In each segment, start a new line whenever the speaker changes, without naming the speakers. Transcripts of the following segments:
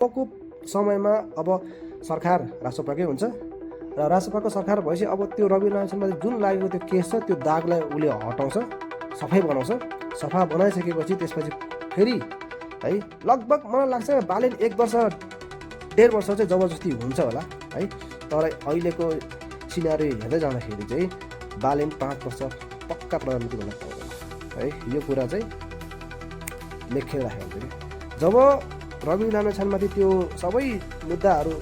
को समयमा अब सरकार राष्ट्रपतिकै हुन्छ र राष्ट्रपतिको सरकार भएपछि अब त्यो रवि लामिछानेमा जुन लागेको त्यो केस छ त्यो दागलाई उसले हटाउँछ, सफाइ बनाउँछ। सफा बनाइसकेपछि त्यसपछि फेरि है लगभग मलाई लाग्छ बालेन 1 वर्ष 1.5 वर्ष चाहिँ जबरजस्ती हुन्छ होला है। तर अहिलेको सिनारियो हेर्दै जाँदाखेरि चाहिँ बालेन 5 वर्ष पक्का प्रधानमन्त्री बन्न पाउँदैन है। यो कुरा चाहिँ लेखेर राखेको हुन्छ कि जब रवि लामिछानेमाथि त्यो सबै मुद्दाहरू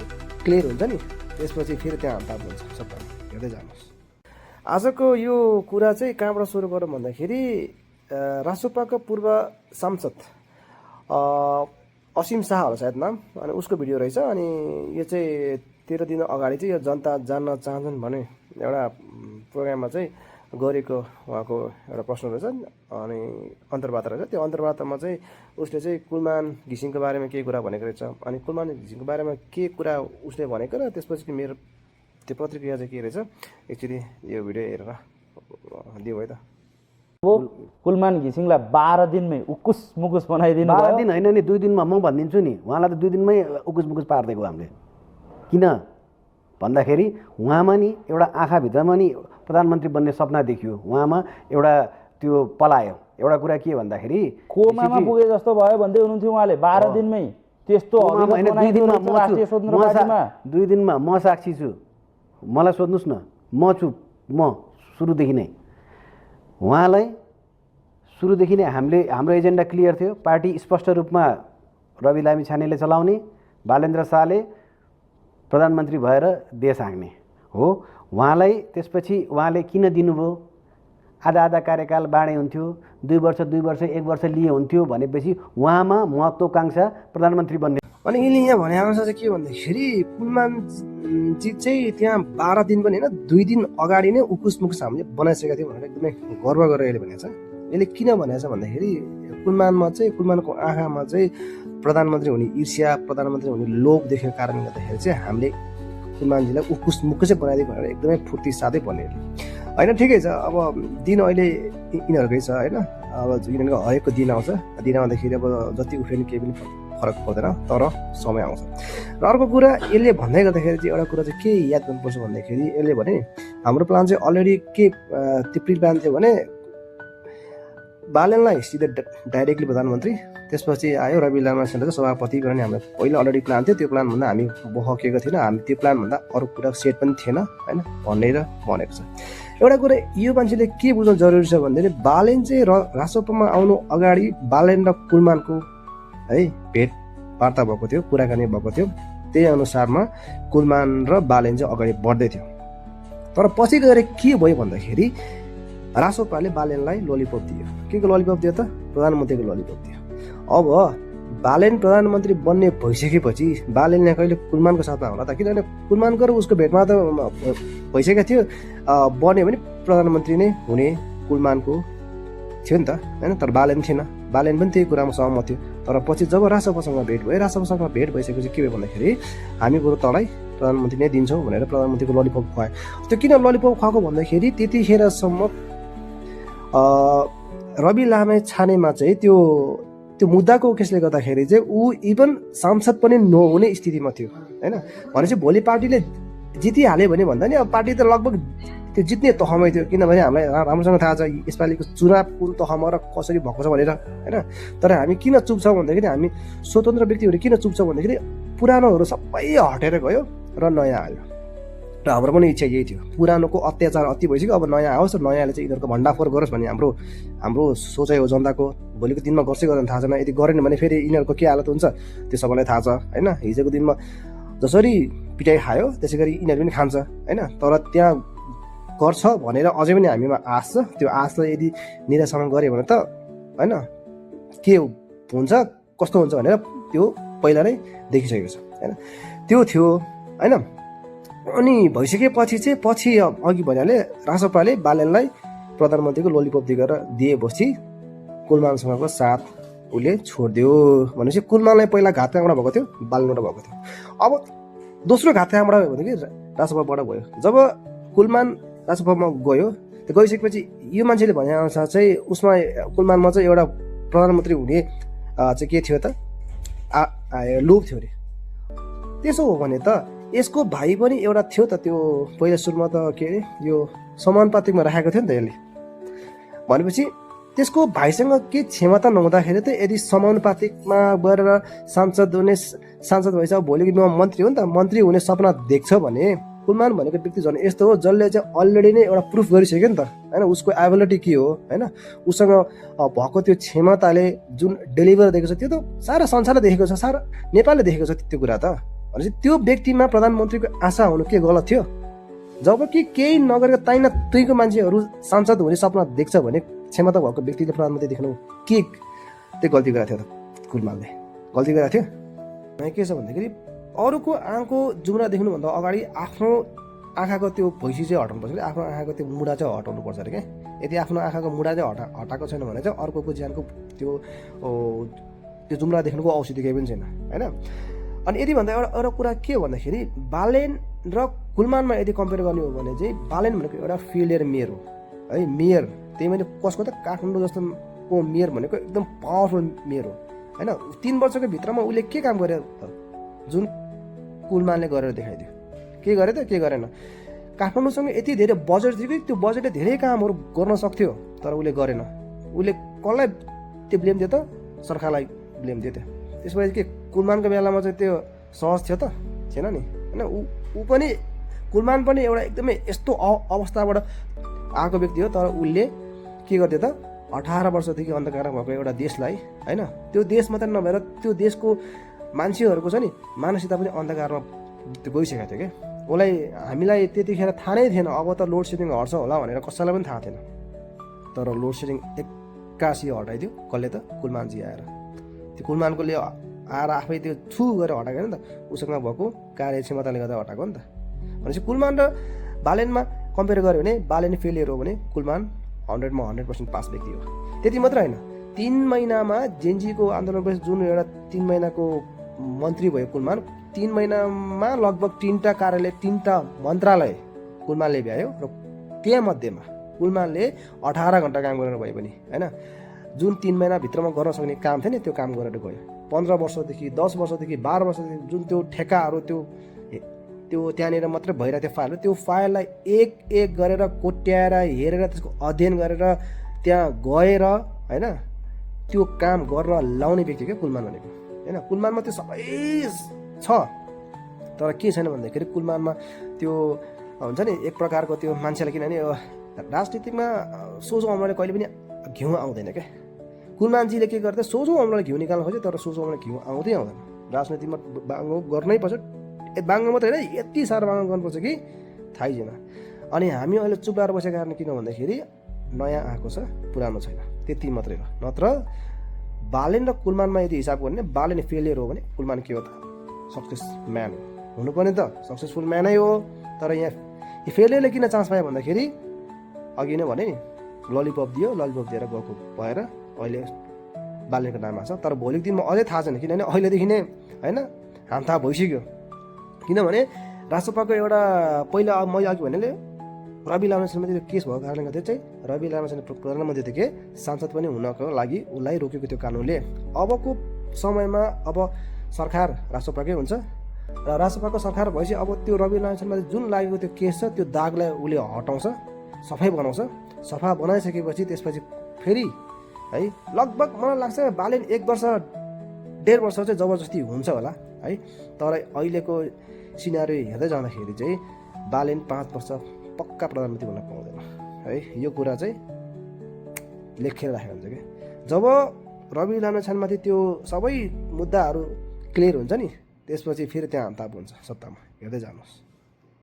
क्लियर हुन्छ नि त्यसपछि फेरि त्यहाँ हडताल हुन्छ। सबै हेर्दै जानुहोस्। आजको यो कुरा चाहिँ कहाँबाट सुरु गरौँ भन्दाखेरि रासोपाको पूर्व सांसद असीम शाह होला सायद नाम, अनि उसको भिडियो रहेछ। अनि यो चाहिँ 13 दिन अगाडि चाहिँ यो जनता जान्न चाहन्छन् भने एउटा प्रोग्राममा चाहिँ गरेको उहाँको एउटा प्रश्न रहेछ अनि अन्तर्वार्ता रहेछ। त्यो अन्तर्वार्तामा चाहिँ उसले चाहिँ कुलमान घिसिङको बारेमा केही कुरा भनेको रहेछ। अनि कुलमान घिसिङको बारेमा के कुरा उसले भनेको र त्यसपछि मेरो त्यो प्रतिक्रिया चाहिँ के रहेछ एकचोटि यो भिडियो हेरेर दियो है त।
कुलमान घिसिङलाई 12 दिनमै उकुस मुकुस बनाइदिनु भयो।
12 दिन होइन नि 2 दिनमा म भनिदिन्छु नि। उहाँलाई त 2 दिनमै उकुस मुकुस पारिदिएको हामीले। किन भन्दाखेरि उहाँमा नि एउटा आँखाभित्रमा नि प्रधानमन्त्री बन्ने सपना देखियो, उहाँमा एउटा त्यो पलायो। एउटा कुरा के भन्दाखेरि
कोमामा पुगे जस्तो भयो भन्दै हुनुहुन्थ्यो उहाँले 12 दिनमै। त्यस्तो
होइन 2 दिनमा म 2 दिनमा म साक्षी छु। मलाई सोध्नुहोस् न, म छु। म सुरुदेखि नै उहाँलाई सुरुदेखि नै हाम्रो एजेन्डा क्लियर थियो। पार्टी स्पष्ट रूपमा रवि लामिछानेले चलाउने, बालेन्द्र शाहले प्रधानमन्त्री भएर देश हाँक्ने हो। उहाँलाई त्यसपछि उहाँले किन दिनुभयो? आधा आधा कार्यकाल बाँडे हुन्थ्यो, 2 वर्ष 1 वर्ष लिए हुन्थ्यो भनेपछि उहाँमा महत्त्वाकांक्षा प्रधानमन्त्री बन्ने।
अनि यिनले यहाँ भने अनुसार चाहिँ के भन्दाखेरि कुलमानजी चाहिँ त्यहाँ 12 दिन पनि होइन 2 दिन अगाडि नै उकुस मुकुस हामीले बनाइसकेका थियौँ भनेर एकदमै गर्व गरेर यसले भनेको छ। यसले किन भनेको छ भन्दाखेरि कुलमानको आँखामा चाहिँ प्रधानमन्त्री हुने ईर्ष्या, प्रधानमन्त्री हुने लोभ देखेको कारणले गर्दाखेरि चाहिँ हामीले कुलमानजीलाई उकुस मुकुसै बनाइदिएको भनेर एकदमै फुर्ती साथै भन्यो होइन। ठिकै छ, अब दिन अहिले यिनीहरूकै छ होइन। अब यिनीहरूको हरेकको दिन आउँछ, दिन आउँदाखेरि अब जति उठ्यो नि केही पनि फरक पर्दैन, तर समय आउँछ। र अर्को कुरा यसले भन्दै गर्दाखेरि चाहिँ एउटा कुरा चाहिँ के याद गर्नुपर्छ भन्दाखेरि यसले भने हाम्रो प्लान चाहिँ अलरेडी के त्यो प्री प्लान थियो भने बालेनलाई सिधै डाइरेक्टली प्रधानमन्त्री, त्यसपछि आयो रवि लामिछाने सभापति गर्ने हाम्रो पहिला अलरेडी प्लान थियो। त्यो प्लानभन्दा हामी बहकेको थिएन, हामी त्यो प्लानभन्दा अरू कुरा सेट पनि थिएन होइन भनेर भनेको छ। एउटा कुरा यो मान्छेले के बुझ्नु जरुरी छ भन्दाखेरि बालेन चाहिँ राष्ट्रपतिमा आउनु अगाडि बालेन र कुलमानको है भेटवार्ता भएको थियो, कुराकानी भएको थियो। त्यही अनुसारमा कुलमान र बालेन चाहिँ अगाडि बढ्दै थियो। तर पछि गएर के भयो भन्दाखेरि रासोपाले बालेनलाई ललिपप दियो। के को ललिपप दियो त? प्रधानमन्त्रीको ललिपप दियो। अब बालेन प्रधानमन्त्री बन्ने भइसकेपछि बालेनले कहिले कुलमानको साथमा होला त? किनभने कुलमानको र उसको भेटमा त भइसकेको थियो, बन्यो भने प्रधानमन्त्री नै हुने कुलमानको थियो नि त होइन। तर बालेन थिएन, बालेन पनि त्यही कुरामा सहमत थियो। तर पछि जब रासोपासँग भेट भयो, रासोपासँग भेट भइसकेपछि के भयो भन्दाखेरि हामी बरु तँलाई प्रधानमन्त्री नै दिन्छौँ भनेर प्रधानमन्त्रीको ललिपप खुवायो। त्यो किन ललिपप खुवाएको भन्दाखेरि त्यतिखेरसम्म रवि लामिछानेमा चाहिँ त्यो मुद्दाको केसले गर्दाखेरि चाहिँ ऊ इभन सांसद पनि नहुने स्थितिमा थियो होइन। भनेपछि भोलि पार्टीले जितिहाल्यो भने भन्दा नि अब पार्टी त लगभग त्यो जित्ने तहमै थियो। किनभने हामीलाई राम्रोसँग थाहा छ यसपालिको चुनाव कुन तहमा र कसरी भएको छ भनेर होइन। तर हामी किन चुप्छौँ भन्दाखेरि हामी स्वतन्त्र व्यक्तिहरू किन चुप्छौँ भन्दाखेरि पुरानोहरू सबै हटेर गयो र नयाँ आयो। र हाम्रो पनि इच्छा यही थियो। पुरानोको अत्याचार अति भइसक्यो, अब नयाँ आओस् र नयाँले चाहिँ यिनीहरूको भण्डाफोर गरोस् भन्ने हाम्रो सोचाइ हो जनताको। भोलिको दिनमा गर्छ गर्दैन थाहा छैन, यदि गरेन भने फेरि यिनीहरूको के हालत हुन्छ त्यो सबैलाई थाहा छ होइन। हिजोको दिनमा जसरी पिटाइ खायो त्यसै गरी यिनीहरू पनि खान्छ होइन। तर त्यहाँ गर्छ भनेर अझै पनि हामीमा आश छ। त्यो आशलाई यदि निराशा गऱ्यो भने त होइन के हुन्छ कस्तो हुन्छ भनेर त्यो पहिला नै देखिसकेको छ होइन। त्यो थियो होइन। अनि भइसकेपछि चाहिँ पछि अघि भनिहाले रासोपाले बालेनलाई प्रधानमन्त्रीको ललिपप दिएपछि कुलमानसँगको साथ उसले छोडिदियो। भनेपछि कुलमानलाई पहिला घात कहाँबाट भएको थियो? बालेनबाट भएको थियो। अब दोस्रो घात कहाँबाट भयो भनेदेखि रासोपाबाट भयो। जब कुलमान रासोपामा गयो, त्यो गइसकेपछि यो मान्छेले भनेअनुसार चाहिँ उसमा कुलमानमा चाहिँ एउटा प्रधानमन्त्री हुने चाहिँ के थियो त लोभ थियो अरे त्यसो हो भने त यसको भाइ पनि एउटा थियो त त्यो पहिला सुरुमा त के अरे यो समानुपातिकमा राखेको थियो नि त यसले भनेपछि त्यसको भाइसँग के क्षमता नहुँदाखेरि त यदि समानुपातिकमा गएर सांसद भएछ भोलिको दिनमा मन्त्री हो नि त मन्त्री हुने सपना देख्छ भने कुलमान भनेको व्यक्ति झन् यस्तो हो जसले चाहिँ अलरेडी नै एउटा प्रुफ गरिसक्यो नि त होइन उसको एबिलिटी के हो होइन उसँग भएको त्यो क्षमताले जुन डेलिभर दिएको छ त्यो त सारा संसारले देखेको छ सारा नेपालले देखेको छ त्यो कुरा त भनेपछि त्यो व्यक्तिमा प्रधानमन्त्रीको आशा हुनु के गलत थियो जबकि केही नगरेको ताइना तुईको मान्छेहरू सांसद हुने सपना देख्छ भने क्षमता भएको व्यक्तिले प्रधानमन्त्री देख्नु के त्यो गल्ती गरेको थियो त कुलमानले गल्ती गरेको थियो के छ भन्दाखेरि अरूको आँखाको जुम्रा देख्नुभन्दा अगाडि आफ्नो आँखाको त्यो भैँसी चाहिँ हटाउनु पर्छ कि आफ्नो आँखाको त्यो मुढा चाहिँ हटाउनु पर्छ अरे क्या यदि आफ्नो आँखाको मुढा चाहिँ हटाएको छैन भने चाहिँ अर्कोको ज्यानको त्यो जुम्रा देख्नुको औषधि केही पनि छैन होइन अनि यदि भन्दा एउटा कुरा के हो भन्दाखेरि बालेन र कुलमानमा यदि कम्पेयर गर्ने हो भने चाहिँ बालेन भनेको एउटा फेलियर मेयर हो है मेयर त्यही मैले कसको त काठमाडौँ जस्तो मेयर भनेको एकदम पावरफुल मेयर हो होइन 3 वर्षको भित्रमा उसले के काम गर्यो त जुन कुलमानले गरेर देखाइदियो के गरे त के गरेन काठमाडौँसँग यति धेरै बजेट थियो कि त्यो बजेटले धेरै कामहरू गर्न सक्थ्यो तर उसले गरेन उसले कसलाई त्यो ब्लेम दियो त सरकारलाई ब्लेम दियो त्यो त्यसपछि के कुलमानको बेलामा चाहिँ त्यो सहज थियो त थिएन नि होइन ऊ पनि कुलमान पनि एउटा एकदमै यस्तो अवस्थाबाट आएको व्यक्ति हो तर उसले के गर्थ्यो त 18 वर्षदेखि अन्धकारमा भएको एउटा देशलाई होइन त्यो देश मात्रै नभएर त्यो देशको मान्छेहरूको छ नि मानसिकता पनि अन्धकारमा गइसकेको थियो क्या उसलाई हामीलाई त्यतिखेर थाहा नै थिएन अब त लोड सेडिङ हट्छ होला भनेर कसैलाई पनि थाहा थिएन तर लोड सेडिङ 81 हटाइदियो कसले त कुलमानजी आएर त्यो कुलमानकोले आएर आफै त्यो छु गरेर हटाएको नि त उसँग भएको कार्यक्षमताले गर्दा हटाएको नि त भनेपछि कुलमान र बालेनमा कम्पेयर गर्यो भने बालेन फेलियर हो भने कुलमान 100मा 100% पास व्यक्ति हो त्यति मात्र होइन 3 महिनामा जेनजीको आन्दोलनपछि जुन एउटा 3 महिनाको मन्त्री भयो कुलमान 3 महिनामा लगभग 3टा कार्यालय 3टा मन्त्रालय कुलमानले भ्यायो र त्यहाँ मध्येमा कुलमानले 18 घण्टा काम गरेर भए पनि होइन जुन 3 महिनाभित्रमा गर्न सक्ने काम थियो नि त्यो काम गरेर गयो 15 वर्षदेखि 10 वर्षदेखि 12 वर्षदेखि जुन त्यो ठेकाहरू त्यो त्यहाँनिर मात्रै भइरहेको थियो त्यो फाइललाई एक गरेर कोट्याएर हेरेर त्यसको अध्ययन गरेर त्यहाँ गएर होइन त्यो काम गर्न लाउने व्यक्ति क्या कुलमान भनेको होइन कुलमानमा त्यो सबै छ तर के छैन भन्दाखेरि कुलमानमा त्यो हुन्छ नि एक प्रकारको त्यो मान्छेलाई किनभने राजनीतिकमा सोझो अमलाले कहिले पनि घिउ आउँदैन क्या कुलमानजीले के गर्दा सोझो अमलाले घिउ निकाल्न खोज्यो तर सोझो अमलाले घिउ आउँदै आउँदैन राजनीतिमा बाङ्गो गर्नै पर्छ बाङ्गो मात्रै होइन यति साह्रो बाङ्गो गर्नुपर्छ कि थाहै छैन अनि हामी अहिले चुप लाएर बसेको कारण किन भन्दाखेरि नयाँ आएको छ पुरानो छैन त्यति मात्रै हो नत्र बालेन र कुलमानमा यदि हिसाब गर्ने बालेन फेलियर हो भने कुलमान के हो त सक्सेस म्यान हो हुनुपर्ने त सक्सेसफुल म्यानै हो तर यहाँ फेलियरले किन चान्स पायो भन्दाखेरि अघि नै भने नि ललिपप दियो ललिपप दिएर गएको भएर अहिले बालेनको नाम आएको छ तर भोलिको दिनमा अझै थाहा छैन किनभने अहिलेदेखि नै होइन हाम थाहा भइसक्यो किनभने राजसभाको एउटा पहिला मैले अघि भनेले रवि लामाछानेमाथि त्यो केस भएको कारणले गर्दा चाहिँ रवि लामाछाने प्रधानमन्त्रीदेखि सांसद पनि हुनको लागि उसलाई रोकेको त्यो कानुनले अबको समयमा अब सरकार राजसभाकै हुन्छ र राजसभाको सरकार भएपछि अब त्यो रवि लामाछानेमाथि जुन लागेको त्यो केस छ त्यो दागलाई उसले हटाउँछ सफाइ बनाउँछ सफा बनाइसकेपछि त्यसपछि फेरि है लगभग मलाई लाग्छ बालेन 1 वर्ष 1.5 वर्ष चाहिँ जबरजस्ती हुन्छ होला है तर अहिलेको सिनारी हेर्दै जाँदाखेरि चाहिँ बालेन 5 वर्ष पक्का प्रधानमन्त्री हुन पाउँदैन है यो कुरा चाहिँ लेखेर राखेको हुन्छ कि जब रवि लामाछानेमाथि त्यो सबै मुद्दाहरू क्लियर हुन्छ नि त्यसपछि फेरि त्यहाँ अन्ताप हुन्छ सत्तामा हेर्दै जानुहोस्।